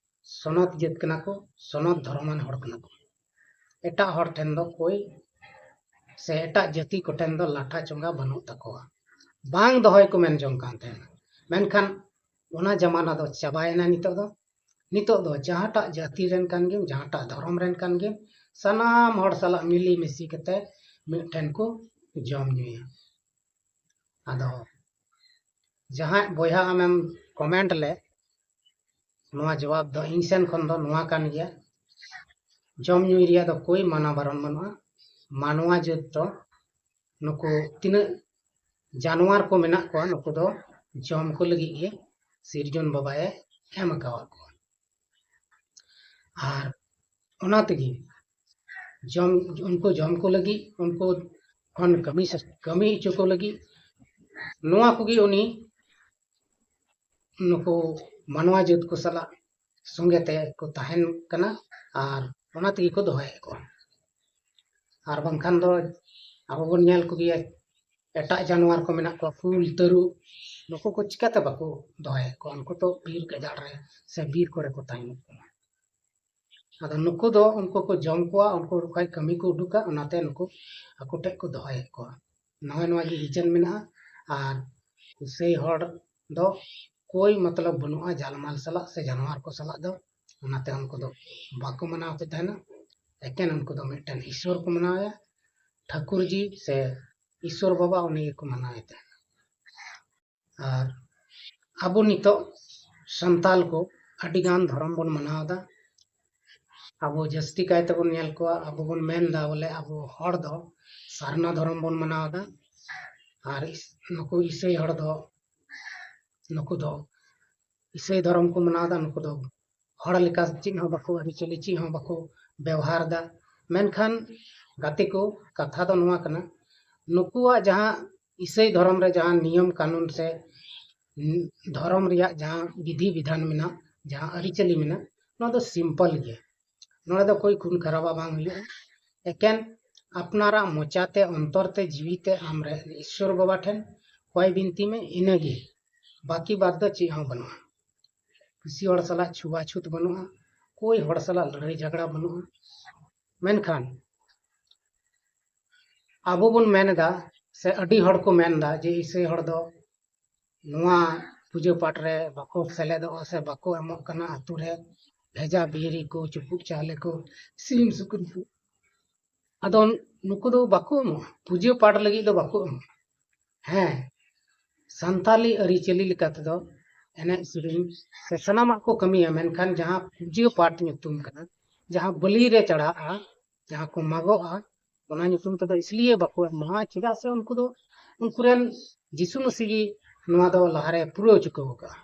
ᱥᱚᱱᱚᱛ ᱡᱟᱹᱛ ᱠᱟᱱᱟ ᱠᱚ, ᱥᱚᱱᱚᱛ ᱫᱷᱚᱨᱚᱢᱟᱱ ᱦᱚᱲ ᱠᱟᱱᱟ ᱠᱚ᱾ ᱮᱴᱟᱜ ᱦᱚᱲ ᱴᱷᱮᱱ ᱫᱚ ᱠᱳᱭ ᱥᱮ ᱮᱴᱟᱜ ᱡᱟᱹᱛᱤ ᱠᱚᱴᱷᱮᱱ ᱫᱚ ᱞᱟᱴᱷᱟ ᱪᱚᱸᱜᱟ ᱵᱟᱹᱱᱩᱜ ᱛᱟᱠᱚᱣᱟ᱾ ᱵᱟᱝ ᱫᱚᱦᱚᱭ ᱠᱚ ᱢᱮᱱ ᱡᱚᱝ ᱠᱟᱱ ᱛᱟᱦᱮᱱᱟ, ᱢᱮᱱᱠᱷᱟᱱ ᱚᱱᱟ ᱡᱟᱢᱟᱱᱟ ᱫᱚ ᱪᱟᱵᱟᱭᱮᱱᱟ ᱱᱤᱛᱚᱜ ᱫᱚ᱾ ᱱᱤᱛᱚᱜ ᱫᱚ ᱡᱟᱦᱟᱸᱴᱟᱜ ᱡᱟᱹᱛᱤ ᱨᱮᱱ ᱠᱟᱱ ᱜᱮᱢ, ᱡᱟᱦᱟᱸᱴᱟᱜ ᱫᱷᱚᱨᱚᱢ ᱨᱮᱱ ᱠᱟᱱ ᱜᱮᱢ, ᱥᱟᱱᱟᱢ ᱦᱚᱲ ᱥᱟᱞᱟᱜ ᱢᱤᱞᱮ ᱢᱤᱥᱤ ᱠᱟᱛᱮ ᱢᱤᱫᱴᱷᱮᱱ ᱠᱚ ᱡᱚᱢ ᱧᱩᱭᱟ᱾ ᱟᱫᱚ ᱡᱟᱦᱟᱸᱭ ᱵᱚᱭᱦᱟ ᱟᱢᱮᱢ comment ᱞᱮ, ᱱᱚᱣᱟ ᱡᱚᱵᱟᱵ ᱫᱚ ᱤᱧ ᱥᱮᱱ ᱠᱷᱚᱱ ᱫᱚ ᱱᱚᱣᱟ ᱠᱟᱱ ᱜᱮᱭᱟ, ᱡᱚᱢ ᱧᱩᱭ ᱨᱮᱭᱟᱜ ᱫᱚ ᱠᱳᱭ ᱢᱟᱱᱟ ᱵᱟᱨᱚᱱ ᱵᱟᱹᱱᱩᱜᱼᱟ᱾ ᱢᱟᱱᱣᱟ ᱡᱟᱹᱛ ᱫᱚ ᱱᱩᱠᱩ ᱛᱤᱱᱟᱹᱜ ᱡᱟᱱᱣᱟᱨ ᱠᱚ ᱢᱮᱱᱟᱜ ᱠᱚᱣᱟ, ᱱᱩᱠᱩ ᱫᱚ ᱡᱚᱢ ᱠᱚ ᱞᱟᱹᱜᱤᱫ ᱜᱮ ᱥᱤᱨᱡᱚᱱ ᱵᱟᱵᱟᱭ ᱮᱢ ᱟᱠᱟᱣᱟᱫ ᱠᱚᱣᱟ᱾ ᱟᱨ ᱚᱱᱟ ᱛᱮᱜᱮ ᱡᱚᱢ, ᱩᱱᱠᱩ ᱡᱚᱢ ᱠᱚ ᱞᱟᱹᱜᱤᱫ, ᱩᱱᱠᱩ ᱠᱷᱚᱱ ᱠᱟᱹᱢᱤ ᱥᱟ-, ᱠᱟᱹᱢᱤ ᱦᱚᱪᱚ ᱠᱚ ᱞᱟᱹᱜᱤᱫ ᱱᱚᱣᱟ ᱠᱚᱜᱮ ᱩᱱᱤ ᱱᱩᱠᱩ ᱢᱟᱱᱣᱟ ᱡᱟᱹᱛ ᱠᱚ ᱥᱟᱞᱟᱜ ᱥᱚᱸᱜᱮ ᱛᱮ ᱠᱚ ᱛᱟᱦᱮᱱ ᱠᱟᱱᱟ ᱟᱨ ᱚᱱᱟ ᱛᱮᱜᱮ ᱠᱚ ᱫᱚᱦᱚᱭᱮᱫ ᱠᱚᱣᱟ᱾ ᱟᱨ ᱵᱟᱝᱠᱷᱟᱱ ᱫᱚ ᱟᱵᱚ ᱵᱚᱱ ᱧᱮᱞ ᱠᱚᱜᱮᱭᱟ, ᱮᱴᱟᱜ ᱡᱟᱱᱣᱟᱨ ᱠᱚ ᱢᱮᱱᱟᱜ ᱠᱚᱣᱟ, ᱠᱩᱞ, ᱛᱟᱹᱨᱩᱵ, ᱱᱩᱠᱩ ᱠᱚ ᱪᱤᱠᱟᱹᱛᱮ ᱵᱟᱠᱚ ᱫᱚᱦᱚᱭᱮᱫ ᱠᱚᱣᱟ? ᱩᱱᱠᱩ ᱛᱚ ᱵᱤᱨ ᱜᱟᱡᱟᱲ ᱨᱮ ᱥᱮ ᱵᱤᱨ ᱠᱚᱨᱮ ᱠᱚ ᱛᱟᱦᱮᱱ ᱠᱟᱱᱟ᱾ ᱟᱫᱚ ᱱᱩᱠᱩ ᱫᱚ ᱩᱱᱠᱩ ᱠᱚ ᱡᱚᱢ ᱠᱚᱣᱟ, ᱩᱱᱠᱩ ᱠᱷᱚᱡ ᱠᱟᱹᱢᱤ ᱠᱚ ᱩᱰᱩᱠᱟ, ᱚᱱᱟᱛᱮ ᱱᱩᱠᱩ ᱟᱠᱚ ᱴᱷᱮᱡ ᱠᱚ ᱫᱚᱦᱚᱭᱮᱫ ᱠᱚᱣᱟ᱾ ᱱᱚᱜᱼᱚᱭ ᱱᱚᱣᱟ ᱜᱮ reason ᱢᱮᱱᱟᱜᱼᱟ᱾ ᱟᱨ ᱤᱥᱟᱹᱭ ᱦᱚᱲ ᱫᱚ ᱠᱳᱭ ᱢᱚᱛᱞᱚᱵ ᱵᱟᱹᱱᱩᱜᱼᱟ ᱡᱟᱱᱢᱟᱞ ᱥᱟᱞᱟᱜ ᱥᱮ ᱡᱟᱱᱣᱟᱨ ᱠᱚ ᱥᱟᱞᱟᱜ ᱫᱚ᱾ ᱚᱱᱟᱛᱮ ᱩᱱᱠᱩ ᱫᱚ ᱵᱟᱠᱚ ᱢᱟᱱᱟᱣ ᱠᱚ ᱛᱟᱦᱮᱱᱟ᱾ ᱮᱠᱮᱱ ᱩᱱᱠᱩ ᱫᱚ ᱢᱤᱫᱴᱮᱱ ᱤᱥᱥᱚᱨ ᱠᱚ ᱢᱟᱱᱟᱣᱮᱭᱟ, ᱴᱷᱟᱹᱠᱩᱨ ᱡᱤ ᱥᱮ ᱤᱥᱥᱚᱨ ᱵᱟᱵᱟ, ᱩᱱᱤ ᱜᱮᱠᱚ ᱢᱟᱱᱟᱣᱮ ᱛᱟᱦᱮᱱᱟ᱾ ᱟᱨ ᱟᱵᱚ ᱱᱤᱛᱚᱜ ᱥᱟᱱᱛᱟᱞ ᱠᱚ ᱟᱹᱰᱤ ᱜᱟᱱ ᱫᱷᱚᱨᱚᱢ ᱵᱚᱱ ᱢᱟᱱᱟᱣ ᱮᱫᱟ᱾ ᱟᱵᱚ ᱡᱟᱹᱥᱛᱤ ᱠᱟᱭ ᱛᱮᱵᱚᱱ ᱧᱮᱞ ᱠᱚᱣᱟ, ᱟᱵᱚ ᱵᱚᱱ ᱢᱮᱱ ᱮᱫᱟ ᱵᱚᱞᱮ ᱟᱵᱚ ᱦᱚᱲ ᱫᱚ ᱥᱟᱨᱱᱟ ᱫᱷᱚᱨᱚᱢ ᱵᱚᱱ ᱢᱟᱱᱟᱣ ᱮᱫᱟ, ᱟᱨ ᱤᱥ-, ᱱᱩᱠᱩ ᱤᱥᱟᱹᱭ ᱦᱚᱲ ᱫᱚ, ᱱᱩᱠᱩ ᱫᱚ ᱤᱥᱟᱹᱭ ᱫᱷᱚᱨᱚᱢ ᱠᱚ ᱢᱟᱱᱟᱣ ᱮᱫᱟ, ᱱᱩᱠᱩ ᱫᱚ ᱦᱚᱲ ᱞᱮᱠᱟ ᱪᱮᱫ ᱦᱚᱸ ᱵᱟᱠᱚ ᱟᱹᱨᱤᱪᱟᱹᱞᱤ, ᱪᱮᱫ ᱦᱚᱸ ᱵᱟᱠᱚ ᱵᱮᱣᱦᱟᱨ ᱮᱫᱟ᱾ ᱢᱮᱱᱠᱷᱟᱱ ᱜᱟᱛᱮ ᱠᱚ, ᱠᱟᱛᱷᱟ ᱫᱚ ᱱᱚᱣᱟ ᱠᱟᱱᱟ, ᱱᱩᱠᱩᱣᱟᱜ ᱡᱟᱦᱟᱸ ᱤᱥᱟᱹᱭ ᱫᱷᱚᱨᱚᱢ ᱨᱮ ᱡᱟᱦᱟᱸ ᱱᱤᱭᱚᱢ ᱠᱟᱹᱱᱩᱱ ᱥᱮ ᱫᱷᱚᱨᱚᱢ ᱨᱮᱭᱟᱜ ᱡᱟᱦᱟᱸ ᱵᱤᱫᱷᱤ ᱵᱤᱫᱷᱟᱱ ᱢᱮᱱᱟᱜ, ᱡᱟᱦᱟᱸ ᱟᱹᱨᱤᱪᱟᱹᱞᱤ ᱢᱮᱱᱟᱜ, ᱱᱚᱣᱟ ᱫᱚ simple ᱜᱮᱭᱟ᱾ ᱱᱚᱰᱮ ᱫᱚ ᱠᱳᱭ ᱠᱷᱩᱱ ᱠᱷᱟᱨᱟᱵᱟ ᱵᱟᱝ ᱦᱩᱭᱩᱜᱼᱟ᱾ ᱮᱠᱮᱱ ᱟᱯᱱᱟᱨᱟᱜ ᱢᱚᱪᱟᱛᱮ, ᱚᱱᱛᱚᱨ ᱛᱮ, ᱡᱤᱣᱤᱛᱮ ᱟᱢᱨᱮ ᱤᱥᱥᱚᱨ ᱵᱟᱵᱟ ᱴᱷᱮᱱ ᱠᱚᱭ ᱵᱤᱱᱛᱤ ᱢᱮ, ᱤᱱᱟᱹᱜᱮ᱾ ᱵᱟᱹᱠᱤ ᱵᱟᱫ ᱫᱚ ᱪᱮᱫ ᱦᱚᱸ ᱵᱟᱹᱱᱩᱜᱼᱟ᱾ ᱠᱩᱥᱤ ᱦᱚᱲ ᱥᱟᱞᱟᱜ ᱪᱷᱩᱣᱟᱪᱷᱩᱛ ᱵᱟᱹᱱᱩᱜᱼᱟ, ᱠᱳᱭ ᱦᱚᱲ ᱥᱟᱞᱟᱜ ᱞᱟᱹᱲᱦᱟᱹᱭ ᱡᱷᱟᱜᱽᱲᱟ ᱵᱟᱹᱱᱩᱜᱼᱟ᱾ ᱢᱮᱱᱠᱷᱟᱱ ᱟᱵᱚ ᱵᱚᱱ ᱢᱮᱱ ᱮᱫᱟ, ᱥᱮ ᱟᱹᱰᱤ ᱦᱚᱲ ᱠᱚ ᱢᱮᱱ ᱮᱫᱟ ᱡᱮ ᱤᱥᱟᱹᱭ ᱦᱚᱲ ᱫᱚ ᱱᱚᱣᱟ ᱯᱩᱡᱟᱹ ᱯᱟᱴ ᱨᱮ ᱵᱟᱠᱚ ᱥᱮᱞᱮᱫᱚᱜᱼᱟ ᱥᱮ ᱵᱟᱠᱚ ᱮᱢᱚᱜ ᱠᱟᱱᱟ, ᱟᱛᱳ ᱨᱮ ᱵᱷᱮᱡᱟ ᱵᱤᱦᱤᱨᱤ ᱠᱚ, ᱪᱩᱯᱩᱫ ᱪᱟᱣᱞᱮ ᱠᱚ, ᱥᱤᱢ ᱥᱩᱠᱨᱤ ᱠᱚ᱾ ᱟᱫᱚ ᱱᱩᱠᱩ ᱫᱚ ᱵᱟᱠᱚ ᱮᱢᱚᱜᱼᱟ, ᱯᱩᱡᱟᱹ ᱯᱟᱴ ᱞᱟᱹᱜᱤᱫ ᱫᱚ ᱵᱟᱠᱚ ᱮᱢᱚᱜᱼᱟ᱾ ᱦᱮᱸ, ᱥᱟᱱᱛᱟᱞᱤ ᱟᱹᱨᱤᱪᱟᱹᱞᱤ ᱞᱮᱠᱟ ᱛᱮᱫᱚ ᱮᱱᱮᱡ ᱥᱮᱨᱮᱧ ᱥᱮ ᱥᱟᱱᱟᱢᱟᱜ ᱠᱚ ᱠᱟᱹᱢᱤᱭᱟ, ᱢᱮᱱᱠᱷᱟᱱ ᱡᱟᱦᱟᱸ ᱯᱩᱡᱟᱹ ᱯᱟᱴ ᱧᱩᱛᱩᱢ ᱠᱟᱱᱟ, ᱡᱟᱦᱟᱸ ᱵᱟᱹᱞᱤ ᱨᱮ ᱪᱟᱲᱦᱟᱜᱼᱟ, ᱡᱟᱦᱟᱸ ᱠᱚ ᱢᱟᱜᱚᱜᱼᱟ, ᱚᱱᱟ ᱧᱩᱛᱩᱢ ᱛᱮᱫᱚ ᱤᱥᱞᱤᱭᱮ ᱵᱟᱠᱚ ᱮᱢᱚᱜᱼᱟ᱾ ᱪᱮᱫᱟᱜ ᱥᱮ ᱩᱱᱠᱩ ᱫᱚ, ᱩᱱᱠᱩ ᱨᱮᱱ ᱡᱤᱥᱩ ᱢᱟᱹᱥᱤ ᱜᱮ ᱱᱚᱣᱟ ᱫᱚ ᱞᱟᱦᱟᱨᱮ ᱯᱩᱨᱟᱹᱣ ᱪᱩᱠᱟᱹᱣ ᱟᱠᱟᱫᱼᱟ᱾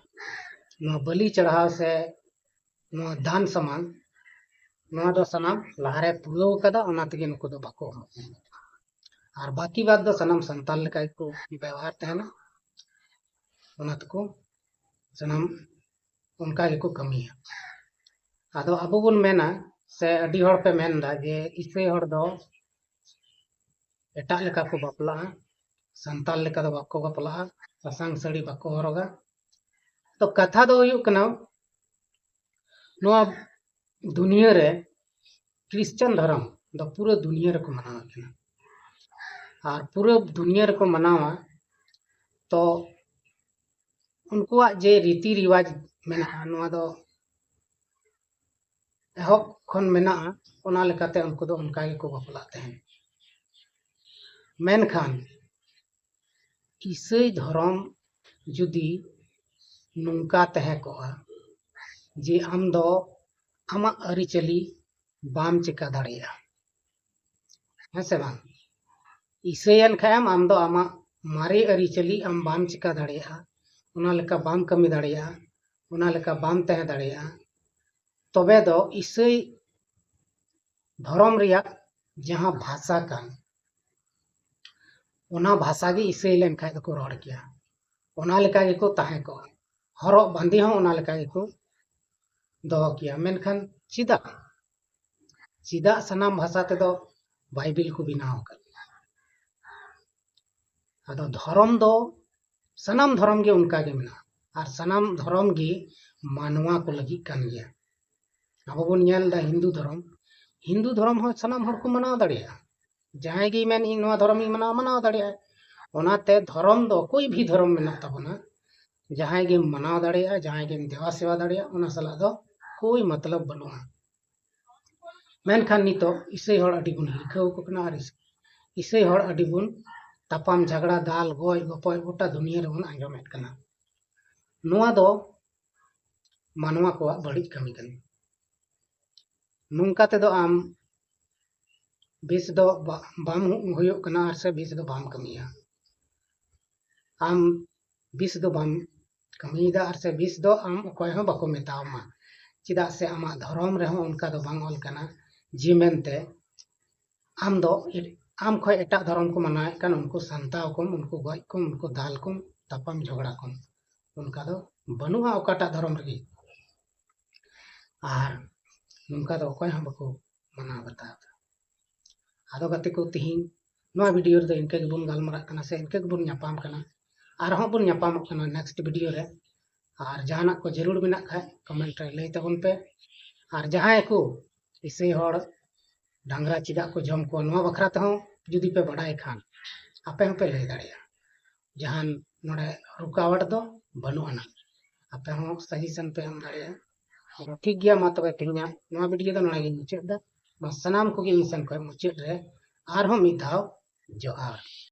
ᱱᱚᱣᱟ ᱵᱟᱹᱞᱤ ᱪᱟᱲᱦᱟᱣ ᱥᱮ ᱱᱚᱣᱟ ᱫᱟᱱ ᱥᱟᱢᱟᱱ, ᱱᱚᱣᱟ ᱫᱚ ᱥᱟᱱᱟᱢ ᱞᱟᱦᱟᱨᱮ ᱯᱩᱨᱟᱹᱣ ᱟᱠᱟᱫᱟ, ᱚᱱᱟ ᱛᱮᱜᱮ ᱱᱩᱠᱩ ᱫᱚ ᱵᱟᱠᱚ ᱮᱢᱚᱜᱼᱟ᱾ ᱟᱨ ᱵᱟᱹᱠᱤ ᱵᱟᱫ ᱫᱚ ᱥᱟᱱᱟᱢ ᱥᱟᱱᱛᱟᱲ ᱞᱮᱠᱟ ᱜᱮᱠᱚ ᱵᱮᱣᱦᱟᱨ ᱛᱟᱦᱮᱱᱟ, ᱚᱱᱟ ᱛᱮᱠᱚ ᱥᱟᱱᱟᱢ ᱚᱱᱠᱟ ᱜᱮᱠᱚ ᱠᱟᱹᱢᱤᱭᱟ᱾ ᱟᱫᱚ ᱟᱵᱚ ᱵᱚᱱ ᱢᱮᱱᱟ, ᱥᱮ ᱟᱹᱰᱤ ᱦᱚᱲ ᱯᱮ ᱢᱮᱱᱫᱟ ᱡᱮ ᱤᱥᱟᱹᱭ ᱦᱚᱲ ᱫᱚ ᱮᱴᱟᱜ ᱞᱮᱠᱟ ᱠᱚ ᱵᱟᱯᱞᱟᱜᱼᱟ, ᱥᱟᱱᱛᱟᱲ ᱞᱮᱠᱟ ᱫᱚ ᱵᱟᱠᱚ ᱵᱟᱯᱞᱟᱜᱼᱟ, ᱥᱟᱥᱟᱝ ᱥᱟᱹᱲᱤ ᱵᱟᱠᱚ ᱦᱚᱨᱚᱜᱟ᱾ ᱛᱚ ᱠᱟᱛᱷᱟ ᱫᱚ ᱦᱩᱭᱩᱜ ᱠᱟᱱᱟ, ᱱᱚᱣᱟ ᱫᱩᱱᱤᱭᱟᱹ ᱨᱮ ᱠᱷᱨᱤᱥᱪᱟᱱ ᱫᱷᱚᱨᱚᱢ ᱫᱚ ᱯᱩᱨᱟᱹ ᱫᱩᱱᱤᱭᱟᱹ ᱨᱮᱠᱚ ᱢᱟᱱᱟᱣᱮᱫ ᱠᱟᱱᱟ᱾ ᱟᱨ ᱯᱩᱨᱟᱹ ᱫᱩᱱᱤᱭᱟᱹ ᱨᱮᱠᱚ ᱢᱟᱱᱟᱣᱟ, ᱛᱚ ᱩᱱᱠᱩᱣᱟᱜ ᱡᱮ ᱨᱤᱛᱤ ᱨᱤᱣᱟᱡᱽ ᱢᱮᱱᱟᱜᱼᱟ, ᱱᱚᱣᱟ ᱫᱚ ᱮᱦᱚᱵ ᱠᱷᱚᱱ ᱢᱮᱱᱟᱜᱼᱟ, ᱚᱱᱟ ᱞᱮᱠᱟᱛᱮ ᱩᱱᱠᱩ ᱫᱚ ᱚᱱᱠᱟ ᱜᱮᱠᱚ ᱵᱟᱯᱞᱟᱜ ᱛᱟᱦᱮᱸᱱ᱾ ᱢᱮᱱᱠᱷᱟᱱ ᱤᱥᱟᱹᱭ ᱫᱷᱚᱨᱚᱢ ᱡᱩᱫᱤ ᱱᱚᱝᱠᱟ ᱛᱟᱦᱮᱸ ᱠᱚᱜᱼᱟ ᱡᱮ ᱟᱢ ᱫᱚ ᱟᱢᱟᱜ ᱟᱹᱨᱤᱪᱟᱹᱞᱤ ᱵᱟᱢ ᱪᱮᱠᱟ ᱫᱟᱲᱮᱭᱟᱜᱼᱟ, ᱦᱮᱸ ᱥᱮ ᱵᱟᱝ? ᱤᱥᱟᱹᱭᱮᱱ ᱠᱷᱟᱱᱮᱢ ᱟᱢ ᱫᱚ ᱟᱢᱟᱜ ᱢᱟᱨᱮ ᱟᱹᱨᱤᱪᱟᱹᱞᱤ ᱟᱢ ᱵᱟᱢ ᱪᱮᱠᱟ ᱫᱟᱲᱮᱭᱟᱜᱼᱟ, ᱚᱱᱟ ᱞᱮᱠᱟ ᱵᱟᱢ ᱠᱟᱹᱢᱤ ᱫᱟᱲᱮᱭᱟᱜᱼᱟ, ᱚᱱᱟ ᱞᱮᱠᱟ ᱵᱟᱢ ᱛᱟᱦᱮᱸ ᱫᱟᱲᱮᱭᱟᱜᱼᱟ, ᱛᱚᱵᱮ ᱫᱚ ᱤᱥᱟᱹᱭ ᱫᱷᱚᱨᱚᱢ ᱨᱮᱭᱟᱜ ᱡᱟᱦᱟᱸ ᱵᱷᱟᱥᱟ ᱠᱟᱱ, ᱚᱱᱟ ᱵᱷᱟᱥᱟ ᱜᱮ ᱤᱥᱟᱹᱭ ᱞᱮᱱᱠᱷᱟᱱ ᱫᱚᱠᱚ ᱨᱚᱲ ᱠᱮᱭᱟ, ᱚᱱᱟ ᱞᱮᱠᱟ ᱜᱮᱠᱚ ᱛᱟᱦᱮᱸ ᱠᱚᱜᱼᱟ, ᱦᱚᱨᱚᱜ ᱵᱟᱸᱫᱮ ᱦᱚᱸ ᱚᱱᱟ ᱞᱮᱠᱟ ᱜᱮᱠᱚ ᱫᱚᱦᱚ ᱠᱮᱭᱟ᱾ ᱢᱮᱱᱠᱷᱟᱱ ᱪᱮᱫᱟᱜ, ᱪᱮᱫᱟᱜ ᱥᱟᱱᱟᱢ ᱵᱷᱟᱥᱟ ᱛᱮᱫᱚ ᱵᱟᱭᱵᱮᱞ ᱠᱚ ᱵᱮᱱᱟᱣ ᱟᱠᱟᱫ? ᱟᱫᱚ ᱫᱷᱚᱨᱚᱢ ᱫᱚ ᱥᱟᱱᱟᱢ ᱫᱷᱚᱨᱚᱢ ᱜᱮ ᱚᱱᱠᱟ ᱜᱮ ᱢᱮᱱᱟᱜᱼᱟ, ᱟᱨ ᱥᱟᱱᱟᱢ ᱫᱷᱚᱨᱚᱢ ᱜᱮ ᱢᱟᱱᱣᱟ ᱠᱚ ᱞᱟᱹᱜᱤᱫ ᱠᱟᱱ ᱜᱮᱭᱟ᱾ ᱟᱵᱚ ᱵᱚᱱ ᱧᱮᱞ ᱮᱫᱟ ᱦᱤᱱᱫᱩ ᱫᱷᱚᱨᱚᱢ, ᱦᱤᱱᱫᱩ ᱫᱷᱚᱨᱚᱢ ᱦᱚᱸ ᱥᱟᱱᱟᱢ ᱦᱚᱲ ᱠᱚ ᱢᱟᱱᱟᱣ ᱫᱟᱲᱮᱭᱟᱜᱼᱟ᱾ ᱡᱟᱦᱟᱸᱭ ᱜᱮ ᱢᱮᱱ ᱤᱧ ᱱᱚᱣᱟ ᱫᱷᱚᱨᱚᱢ ᱤᱧ ᱢᱟᱱᱟᱣᱟ, ᱢᱟᱱᱟᱣ ᱫᱟᱲᱮᱭᱟᱜᱼᱟ᱾ ᱚᱱᱟᱛᱮ ᱫᱷᱚᱨᱚᱢ ᱫᱚ ᱚᱠᱚᱭ ᱵᱷᱤ ᱫᱷᱚᱨᱚᱢ ᱢᱮᱱᱟᱜ ᱛᱟᱵᱚᱱᱟ, ᱡᱟᱦᱟᱸᱭ ᱜᱮᱢ ᱢᱟᱱᱟᱣ ᱫᱟᱲᱮᱭᱟᱜᱼᱟ, ᱡᱟᱦᱟᱸᱭ ᱜᱮᱢ ᱫᱮᱵᱟ ᱥᱮᱵᱟ ᱫᱟᱲᱮᱭᱟᱜᱼᱟ, ᱚᱱᱟ ᱥᱟᱞᱟᱜ ᱫᱚ ᱠᱳᱭ ᱢᱚᱛᱞᱚᱵ ᱵᱟᱹᱱᱩᱜᱼᱟ᱾ ᱢᱮᱱᱠᱷᱟᱱ ᱱᱤᱛᱚᱜ ᱤᱥᱟᱹᱭ ᱦᱚᱲ ᱟᱹᱰᱤ ᱵᱚᱱ ᱦᱤᱨᱠᱷᱟᱹᱣ ᱟᱠᱚ ᱠᱟᱱᱟ, ᱟᱨ ᱤᱥ- ᱤᱥᱟᱹᱭ ᱦᱚᱲ ᱟᱹᱰᱤ ᱵᱚᱱ ᱛᱟᱯᱟᱢ ᱡᱷᱟᱜᱽᱲᱟ, ᱫᱟᱞ ᱜᱚᱡ ᱜᱚᱯᱚᱡ ᱜᱚᱴᱟ ᱫᱩᱱᱤᱭᱟᱹ ᱨᱮᱵᱚᱱ ᱟᱸᱡᱚᱢᱮᱫ ᱠᱟᱱᱟ᱾ ᱱᱚᱣᱟ ᱫᱚ ᱢᱟᱱᱣᱟ ᱠᱚᱣᱟᱜ ᱵᱟᱹᱲᱤᱡ ᱠᱟᱹᱢᱤ ᱠᱟᱱᱟ᱾ ᱱᱚᱝᱠᱟ ᱛᱮᱫᱚ ᱟᱢ ᱵᱮᱥ ᱫᱚ ᱵᱟ- ᱵᱟᱢ ᱦᱩᱭᱩᱜ ᱠᱟᱱᱟ, ᱟᱨ ᱥᱮ ᱵᱮᱥ ᱫᱚ ᱵᱟᱢ ᱠᱟᱹᱢᱤᱭᱟ᱾ ᱟᱢ ᱵᱮᱥ ᱫᱚ ᱵᱟᱢ ᱠᱟᱹᱢᱤᱭᱮᱫᱟ, ᱟᱨ ᱥᱮ ᱵᱮᱥ ᱫᱚ ᱟᱢ ᱚᱠᱚᱭ ᱦᱚᱸ ᱵᱟᱠᱚ ᱢᱮᱛᱟᱣᱟᱢᱟ᱾ ᱪᱮᱫᱟᱜ ᱥᱮ ᱟᱢᱟᱜ ᱫᱷᱚᱨᱚᱢ ᱨᱮᱦᱚᱸ ᱚᱱᱠᱟ ᱫᱚ ᱵᱟᱝ ᱚᱞ ᱠᱟᱱᱟ ᱡᱮ ᱢᱮᱱᱛᱮ ᱟᱢ ᱫᱚ ᱮ- ᱟᱢ ᱠᱷᱚᱱ ᱮᱴᱟᱜ ᱫᱷᱚᱨᱚᱢ ᱠᱚ ᱢᱟᱱᱟᱣᱮᱫ ᱠᱟᱱ ᱩᱱᱠᱩ ᱥᱟᱱᱛᱟᱣ ᱠᱚᱢ, ᱩᱱᱠᱩ ᱜᱚᱡ ᱠᱚᱢ, ᱩᱱᱠᱩ ᱫᱟᱞ ᱠᱚᱢ, ᱛᱟᱯᱟᱢ ᱡᱷᱚᱜᱽᱲᱟ ᱠᱚᱢ, ᱚᱱᱠᱟ ᱫᱚ ᱵᱟᱹᱱᱩᱜᱼᱟ ᱚᱠᱟᱴᱟᱜ ᱫᱷᱚᱨᱚᱢ ᱨᱮᱜᱮ᱾ ᱟᱨ ᱱᱚᱝᱠᱟ ᱫᱚ ᱚᱠᱚᱭ ᱦᱚᱸ ᱵᱟᱠᱚ ᱢᱟᱱᱟᱣ ᱵᱟᱛᱟᱣ ᱮᱫᱟ᱾ ᱟᱫᱚ ᱜᱟᱛᱮ ᱠᱚ, ᱛᱤᱦᱤᱧ ᱱᱚᱣᱟ ᱵᱷᱤᱰᱤᱭᱳ ᱨᱮᱫᱚ ᱤᱱᱠᱟᱹ ᱜᱮᱵᱚᱱ ᱜᱟᱞᱢᱟᱨᱟᱜ ᱠᱟᱱᱟ, ᱥᱮ ᱤᱱᱠᱟᱹ ᱜᱮᱵᱚᱱ ᱧᱟᱯᱟᱢ ᱠᱟᱱᱟ᱾ ᱟᱨᱦᱚᱸ ᱵᱚᱱ ᱧᱟᱯᱟᱢᱚᱜ ᱠᱟᱱᱟ ᱱᱮᱠᱥᱴ ᱵᱷᱤᱰᱤᱭᱳ ᱨᱮ᱾ ᱟᱨ ᱡᱟᱦᱟᱱᱟᱜ ᱠᱚ ᱡᱟᱹᱨᱩᱲ ᱢᱮᱱᱟᱜ ᱠᱷᱟᱡ ᱠᱚᱢᱮᱱᱴ ᱨᱮ ᱞᱟᱹᱭ ᱛᱟᱵᱚᱱ ᱯᱮ᱾ ᱟᱨ ᱡᱟᱦᱟᱸᱭ ᱠᱚ ᱤᱥᱟᱹᱭ ᱦᱚᱲ ᱰᱟᱝᱨᱟ ᱪᱮᱫᱟᱜ ᱠᱚ ᱡᱚᱢ ᱠᱚᱣᱟ, ᱱᱚᱣᱟ ᱵᱟᱠᱷᱨᱟ ᱛᱮᱦᱚᱸ ᱡᱩᱫᱤ ᱯᱮ ᱵᱟᱰᱟᱭ ᱠᱷᱟᱱ ᱟᱯᱮ ᱦᱚᱸᱯᱮ ᱞᱟᱹᱭ ᱫᱟᱲᱮᱭᱟᱜᱼᱟ᱾ ᱡᱟᱦᱟᱱ ᱱᱚᱰᱮ ᱨᱩᱠᱟᱣᱟᱴ ᱫᱚ ᱵᱟᱹᱱᱩᱜ ᱟᱱᱟ, ᱟᱯᱮ ᱦᱚᱸ ᱥᱟᱡᱮᱥᱚᱱ ᱯᱮ ᱮᱢ ᱫᱟᱲᱮᱭᱟᱜᱼᱟ᱾ ᱟᱫᱚ ᱴᱷᱤᱠ ᱜᱮᱭᱟ, ᱢᱟ ᱛᱚᱵᱮ ᱛᱮᱦᱮᱧᱟᱜ ᱱᱚᱣᱟ ᱵᱷᱤᱰᱤᱭᱳ ᱫᱚ ᱱᱚᱰᱮ ᱜᱤᱧ ᱢᱩᱪᱟᱹᱫ ᱮᱫᱟ᱾ ᱢᱟ ᱥᱟᱱᱟᱢ ᱠᱚᱜᱮ ᱤᱧ ᱥᱮᱱ ᱠᱷᱚᱱ ᱢᱩᱪᱟᱹᱫ ᱨᱮ ᱟᱨᱦᱚᱸ ᱢᱤᱫ ᱫᱷᱟᱣ ᱡᱚᱦᱟᱨ᱾